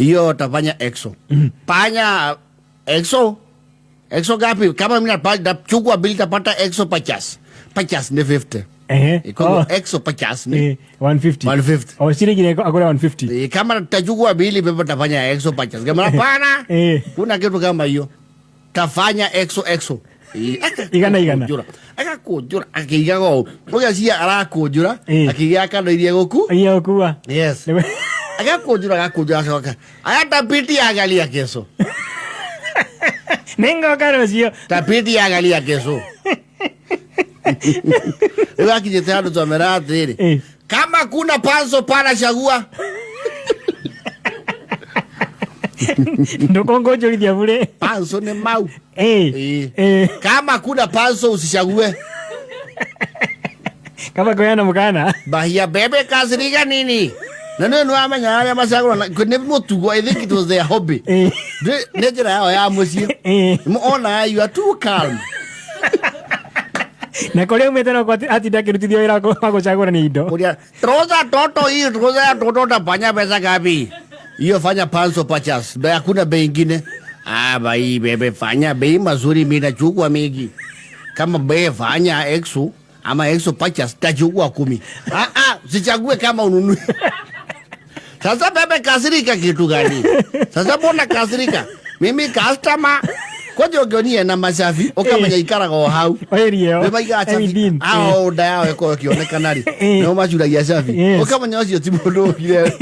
Hiyo tafanya exo. Panya exo. Exo gapi? Kama mimi nachukua bili tapata exo pachas. Pachas ni 50. Ehe. Iko Oh. exo pachas ni 150. 150. O ciringi agũre 150. Kama tachukua bili pepo tafanya exo pachas. Kama hapana. Kuna kitu kama hiyo. Tafanya exo exo. Igana igana. Akakũnjũra. Akakũnjũra akĩigaga ũũ. Ũgeciria arakũnjũra akĩigaga kando iria gũku. Iria gũkua. Yes. Akakũnjũra agakũnjũra acoka. Aya tapiti angalia kesho. Nĩngoka rũciũ. Tapiti angalia kesho. Rĩu akinyĩte handũ twamera atĩrĩrĩ. Kama kuna panso pana chagua. Ndũkũngũnjũrithia bure. Panso nĩ mau. Kama kuna panso usichague. Kama kũheana mũkana. Bahia bebe kasirika nini? Na nĩ nĩ wamenya arĩa macagũra nĩ mũtugo. I think it was their hobby. Nĩ njĩra yao ya mũciĩ. Ona you are too calm. Na kũrĩa umĩte no atinda akĩrutithio wĩra wa gũcagũrania indo. Kũrĩa trouser toto hii trouser ya toto utafanya pesa ngapi? Hiyo fanya panso pachas. Bei hakuna bei ingine. Ah, bai bebe fanya bei mazuri mimi nachukua mingi. Kama bei fanya exo ama exo pachas tachukua 10. Ah ah, usichague kama ununue. Sasa bebe kasirika kitu gani? Sasa mbona kasirika? Mimi customer kwanja ũngĩonire na macabi ũkamenya ikaraga o hau. Oirie o. Nĩ maigaga cabi. Within. Ao nda yao ĩkorwo ĩkĩonekana rĩ. Nĩo macuragia cabi. Ũkamenya ũcio ti mũndũ ũkire.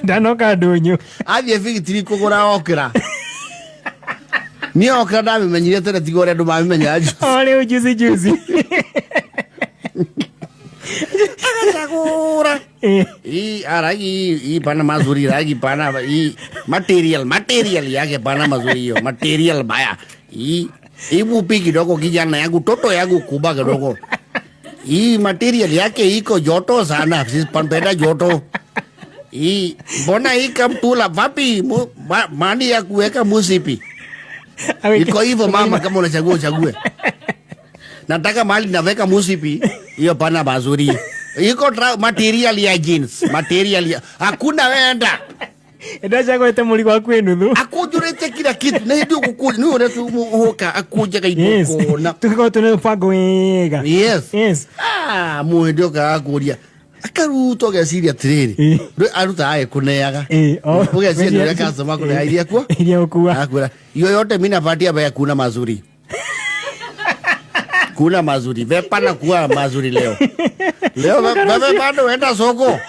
Ndanoka ndũnyũ. Athiĩ bigitiri kũgũra okra. Niĩ okra ndamĩmenyire tene tiga ũrĩa andũ mamĩmenyaga. O rĩu juzi juzi. Agacagũra. Hii aragi hii pana mazuri ragi pana hii material material yake pana mazuri hiyo material baya. Hii hii fupi kidogo kijana yangu toto yangu kubwa kidogo. Hii material yake iko joto sana sisi panpenda joto. Hii mbona hii kamtula wapi mani ya kuweka musipi. Iko hivyo mama, kama unachagua uchague. Nataka mahali naweka musipi hiyo pana mazuri. Iko material ya jeans, material ya hakuna wenda. Ndacagũrĩte mũrigo waku wĩ nuthu. Akũnjũrĩte kila kitu. Na hĩndĩ ũgũkũ-, nĩ ũrĩa tũmũhũka, akũnjaga Yes. igongona. Tũgĩkorwo twĩna mũbango wega. Yes. Yes. Ah, mũhĩndĩ okaga kũria. Akaruta ũgeciria atĩrĩrĩ. Ndũ arutaga agĩkũneaga. Ũgeciria nĩ ũrĩa customer akũneaga iria kuo? Iria ũkua. Akwĩra, hiyo yote mimi napatia bei kuna mazuri. Kuna mazuri. Vepa na kuwa mazuri leo. Leo wewe bado wenda soko.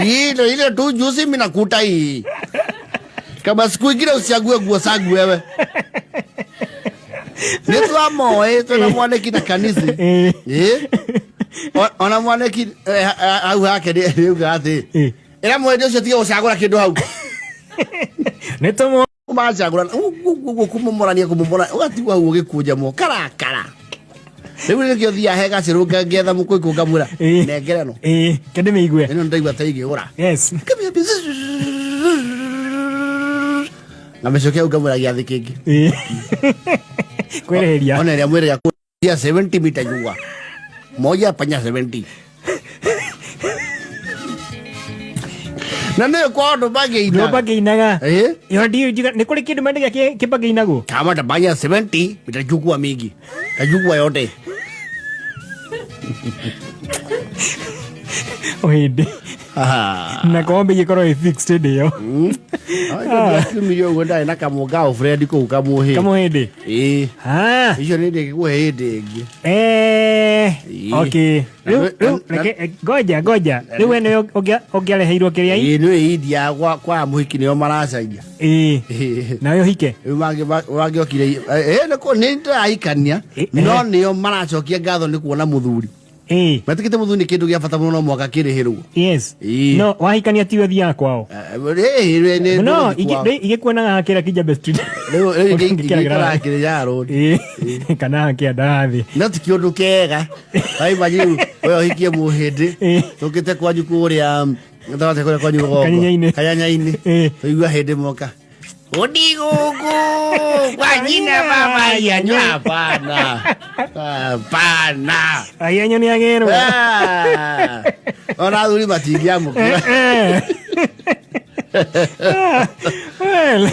Hii ndio ile tu juzi mimi nakuta hii. Kama siku ingine usichague nguo zangu wewe. Nĩ twamoe, twĩna mwanĩki na kanitha. Ona mwanĩki, hau hake nĩ uga atĩ, ĩra mwendia ũcio tiga gũcagũra kĩndũ hau. Nĩ tũmũ- Macagũra, kũmomorania, kũmomora, ũgatigwo hau ũgĩkũnja moko, karakara. Rĩu nĩkĩo thiaga he gacĩrũ ngetha mũkũikũ ngamwĩra, nengera ĩno. Kende mĩigue. Ĩno ndaigua ta ingĩgũra. Yes. Ngamĩcokia hau ngamwĩra gĩathĩ kĩngĩ. Kwĩrĩhĩria. Ona ĩrĩa mwĩrĩga kũrĩa 70 mita jua. Moja panya 70. Na nĩ kwa andũ mangĩinaga. Nĩ mangĩinaga. Yo ndiũ njiga, nĩ kũrĩ kĩndũ mendagia kĩbangĩinagwo? Kama tabanya 70, itachukua mingi. Itachukua yote. O hĩndĩ. Aha. Na kombe igĩkorwo ĩ fixed hĩndĩ ĩyo. Kiumire ũguo ndarĩ na kamũga Fred kũu kamũhĩndĩ. Kamũhĩndĩ? Ĩĩ. Ah. Icio nĩ ndĩgĩkũhe hĩndĩ ĩngĩ. Ĩĩ. Okay. Na Rĩu, na rĩu, reke, ngoja, ngoja. Rĩu we nĩwe ũngĩareheirwo kĩrĩa Ĩĩ, nĩwe India kwa mũhiki nĩo maracaria. Ĩĩ. Ĩĩ. Nawe ũhike? Rĩu mangĩokire, nĩ kũ-, nĩ ndĩrahikania, no nĩo maracokia ngatho nĩ kuona mũthuri. Metĩkĩte mũthuri nĩ kĩndũ gĩa bata mũno no mũhaka kĩrĩhĩrwo. Yes. Ĩĩ. No, wahikania tiwe ũthiaga kwao. Nĩ No, ndũgũthiĩ kwao. rĩu igĩkuonaga hakĩra Kijabe Street. Rĩu, rĩu Ũngĩkĩra ingĩikara gĩrathi. hakĩrĩ ya road. Ĩĩ. Kana hakĩa ndathi. No ti kĩũndũ kĩega. Ai, imagine rĩu, we ũhikie mũhĩndĩ. Tũkĩte kwanyu kũrĩa, gatagatĩ kũrĩa kwanyu rũgongo. Kanyanyainĩ. Kanyanyainĩ. Tũigua hĩndĩ moka. Odi gugu, kwa jina baba ya nyo, hapana. Hapana. Ai, anyo ni agero. Ah. Ona athuri matingĩamũkĩra. Well,